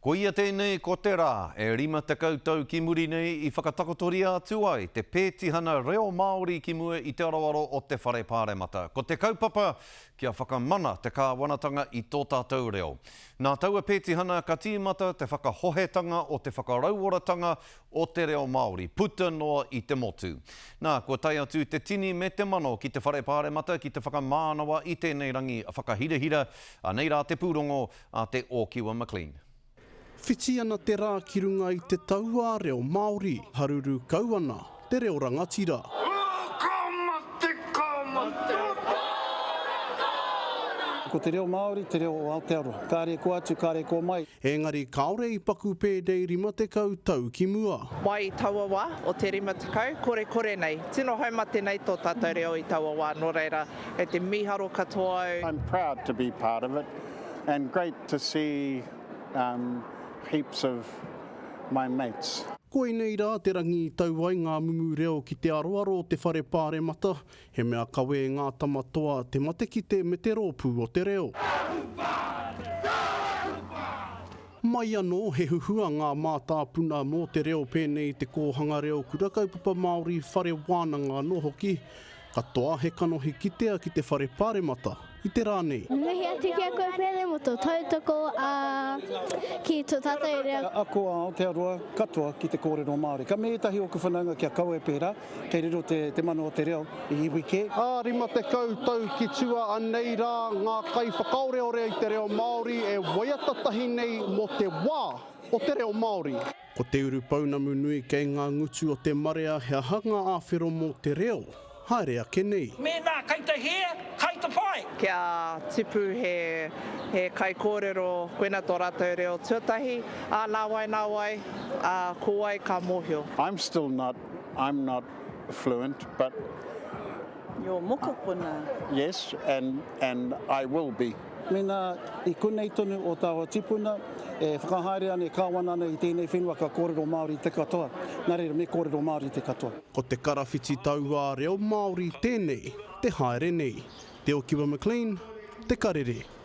Koia tēnei ko te rā e 50 tau ki muri nei i whakatakotoria atu ai te pētihana reo Māori ki mua i te aroaro o te Whare Pāremata. Ko te kaupapa, kia whakamana te kāwanatanga i tō tātou reo. Nā taua pētihana ka tīmata te whakahohetanga o te whakarauoratanga o te reo Māori, puta noa i te motu. Nā, kua tae atu te tini me te mano ki te Whare Pāremata ki te whakamānawa i tēnei rangi whakahirahira. Anei rā te pūrongo a te Ōkiwa McLean. Whiti ana te rā ki runga i te tauā reo Māori, haruru kau ana te reo rangatira. Ka mate, ka mate! Ko te reo Māori te reo o Aotearoa. Kāre ko atu, kāre ko mai. Engari kāore i paku pēnei 50 tau ki mua. Mai i taua wā o te 50, korekore nei. Tino haumate nei tō tātou reo i taua wā, nō reira, kei te mīharo katoa au. I'm proud to be part of it and great to see heaps of my mates. Koinei rā te rangi i tau ai ngā mumu reo ki te aroaro o te whare pāremata, he mea kawe e ngā tama toa te matekite me te rōpū o te reo. Mai anō, he huhua ngā mātāpuna mō te reo pēnei i te kōhanga reo, kura kaupapa Māori, whare wānanga anō hoki. Katoa he kanohi kitea ki te whare paremata i te rā nei. Mihi atu ki a koe Pere mo to tautoko a ki to tatou reo. Ka ako a Aotearoa katoa ki te kōrero Māori. Ka me ētahi o ōku whanaunga kia kaua e pērā, kei riro te, te mana o te reo i iwi kē. Ā, 50 tau ki tua anei rā ngā kaiwhakaoreore i te reo Māori e waiata tahi nei mō te wā o te reo Māori. Ko te urupounamu nui kei ngā ngutu o te marea he aha ngā āwhero mō te reo, haere ake nei. Mēnā kei te hē, kei te pai. Kia tipu he he kaikōrero, koina tō rātou reo tuatahi, ā, nāwai, nāwai, ā, ko wai ka mōhio. I'm still not, I'm not fluent, but. Your mokopuna. Yes, and, and I will be. Mēnā i konei tonu o tāua tipuna e whakahaere ana, e kāwana ana i tēnei whenua ka kōrero Māori te katoa. Nā reira, me kōrero Māori te katoa. Ko te karawhiti tauā reo Māori tēnei te haere nei. Te Okiwa McLean, Te Karere.